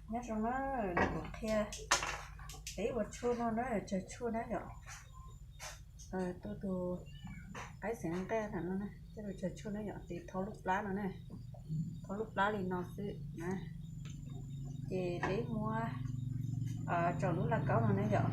Nyob zoo na, kuv qhia peb ua tshuaj no na, tsawg tshuaj na yom. Tuaj tus qaib xeev nqaij no na, coj tus tsawg tshuaj na yom, ces thau lub plab no na, thau lub plab li no xwb na, ces peb muab tso lub laj kaub no na yom.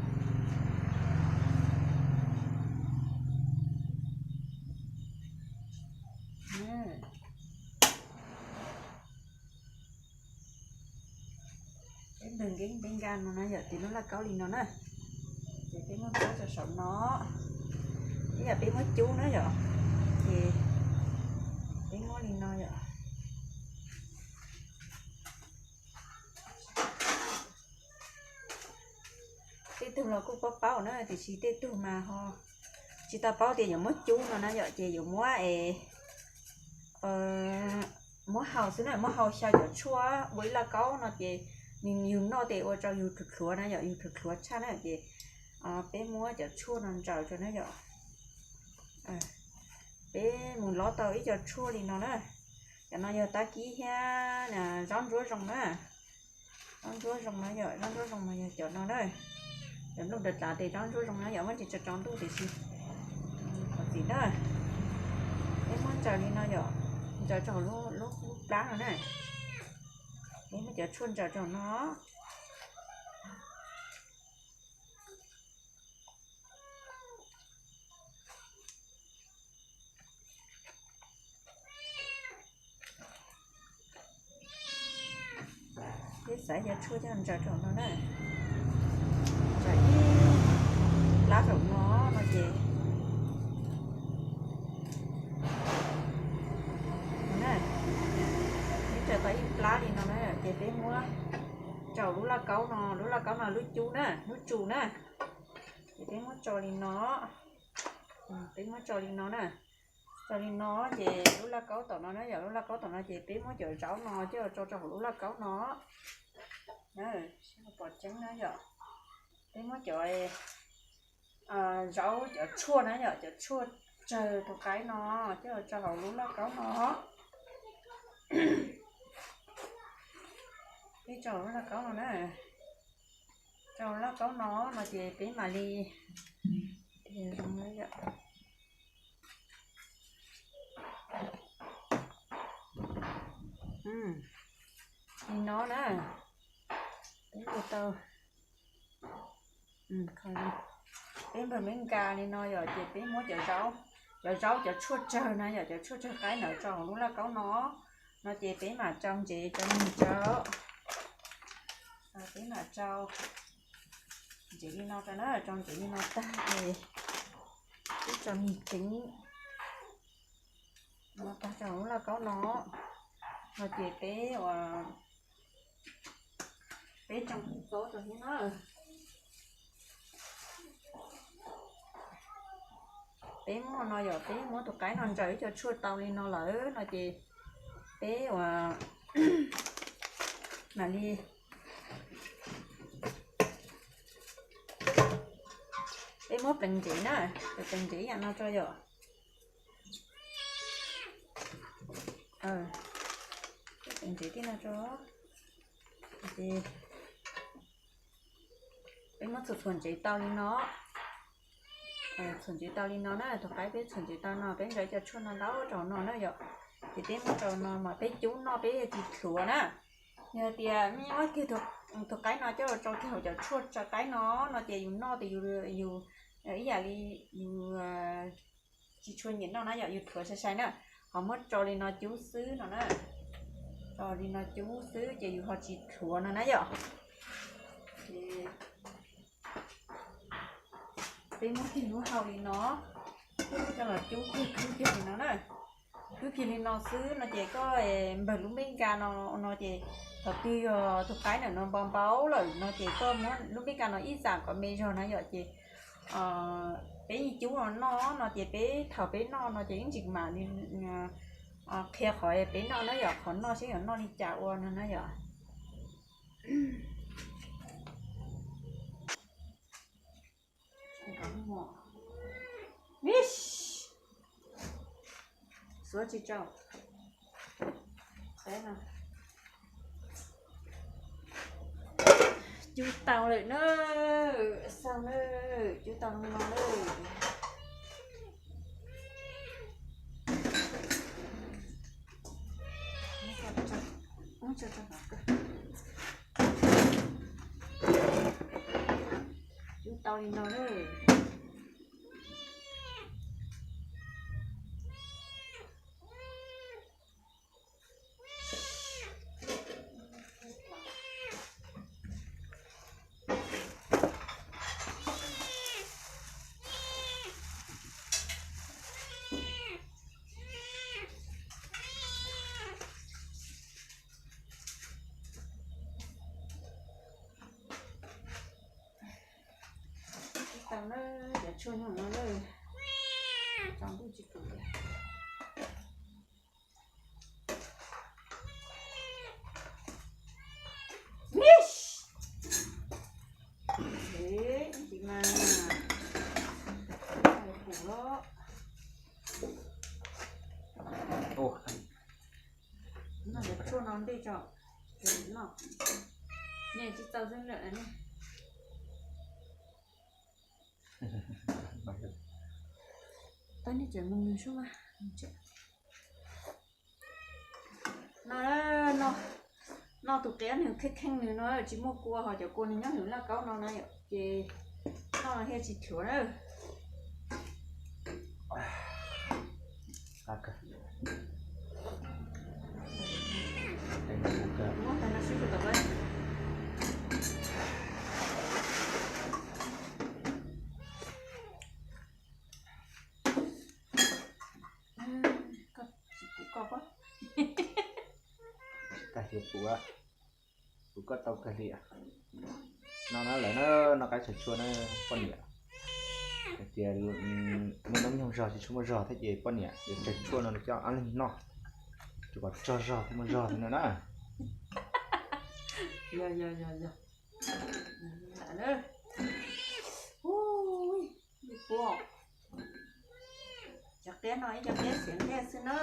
Peb npawg nkeeb peb nkag no na yom, ces lub laj kaub li no na, ces peb muab plab rau saum no, ib yam peb muab cub na yom, ces peb muab li no yom. Tej tug los kuj paub paub na, tiam sis tej tug mas ho tsis tau paub tias yuav muab cub no na yom, ces yuav muab es muab hau xwb na, muab hau xyaw cov tshuaj ua ib laj kaub no ces nws yug noj ces ua rau yug rhuav rhuav na yom, yug rhuav rhuav tshaj na ces peb muab cov tshuaj no ntsaws rau na yom. Peb mus lov tau ib co tshuaj li no na. Cov no yog tab kib thiab zaub ntsuab zoo na. Zaub ntsuab zoo no yom, zaub ntsuab zoo no yog cov no na. Cov nplooj dav dav ces zaub ntsuab zoo na yom, muab tsis tso tsaus ntuj tiam sis qhov txiv na. Peb muab ntsaws li no yom, ntsaws rau hauv lub plab no na. Peb muab cov tshuaj ntsaws rau hauv no. Peb xaiv cov tshuaj coj ntsaws rau no na. Ntsaws ib plab rau no no ces, peb ntsaws tau ib plab li no na ces peb muab rau lub laj kaub no, lub laj kaub no lub cub na, lub tsu na. Ces peb muab tso li no, peb muab tso li no na. Tso li no ces lub laj kaub tom no na yom, lub laj kaub tom no ces peb muab cov zaub no coj tso rau hauv lub laj kaub no. Pom tseeb na yom, peb muab cov zaub, cov tshuaj na yom, cov tshuaj tsawg tus qaib no coj tso hauv lub laj kaub no. Peb tso hauv lub laj kaub no na, tso hauv laj kaub no no ces peb mam li li no na. Peb ua tau, peb npawg me nkas li no yom, ces peb muab cov zaub, cov zaub cov tshuaj tsawg na yom, cov tshuaj tsawg qaib ntawd tso hauv lub laj kaub no, no ces peb mam rau ntsev rau nws rau. Peb mam rau ntsev li no rau na, rau ntsev li no tag ces peb tso nws tseev no tag rau hauv lub laj kaub no, no ces peb ua, peb tsoo txob rau thiab na. Peb muab no yom, peb muab tus qaib no ntsaws ib co tshuaj tau li no lawm no ces peb ua, mam li, peb muab pleev ntsev na, pleev ntsev ib yam no tso yom. Pleev ntsev tib no tso. Ces peb muab txhuam txhuam ntsev tau li no, txhuam ntsev tau li no na, tus qaib peb txhuam ntsev tau no peb ntsaws cov tshuaj no ntau rau no na yom. Ces peb muab rau no mas peb cub noj peb yuav tsis tlhuav na. Yog tias muaj kiag tus qaib no coj los rau kiag hauv cov tshuaj tsawg qaib no, no ces yus noj ces yus ib yam li yus tsis tshua nyiam noj na yom, yus tlhuav sai sai na. Ho muab tso li no cub xwb no na, tso li no cub xwb ces yus ho tsis tlhuav no na yom. Ces peb muab kiag lub hau li no coj los cub kiag, cub kiag li no na. Cub kiag li no xwb no ces koj npawg lub me nkas no, no ces thaum twg yog tus qaib ntawm no npau npau lawm no ces koj muab lub me nkas no ib xam kom me zog na yom. Ces peb yeej cub no noj no ces peb thaum peb noj no ces yeej tsis mam li qhia qhov peb noj na yom, qhov noj seb yog noj li cas ua no na yom. Xuav tsis tsau. Peb no, Cub tau lawm na, xaus na, cub tau no lawm. Cub tau li no lawm. Tau na, cov tshuaj nyuj no na, tsaus ntuj tsis pum li. Ib ntsis mas pum los. Noj cov tshuaj no ntej tso, noj. Nyias tsis txaus xwb lawm ne. Tab nej tseem mus nws sub mas. No, no, noj tus qiab nws kheej kheej nws no tsis muaj kua, ho cov kua nws nyob nws laj kaub no na yom, ces noj no thiaj tsis thuav na. Muab tag no sib tau. Koj tsis pum koj pob. Tsis tas xyuav pum, pum koj tau kawg li. No na lawm na, noj qaib tsawg tshuaj na poj niam. Hais tias me noob nyoog zog tsis tshua muaj zog thiab ces poj niam yuav tsawg tshuaj no coj ob leeg noj, rau kom tsaug zog thiab muaj zog thiab no na. Yog, yog, yog, yog. Ui, puas. Cov qiab no ib co qiab xiav ntiag xwb na,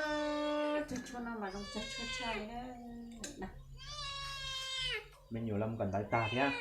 tsawg tshuaj no mas zoo tsawg tshuaj tshaj li na. Me nyuam los mus kawm ntawv tag thiab.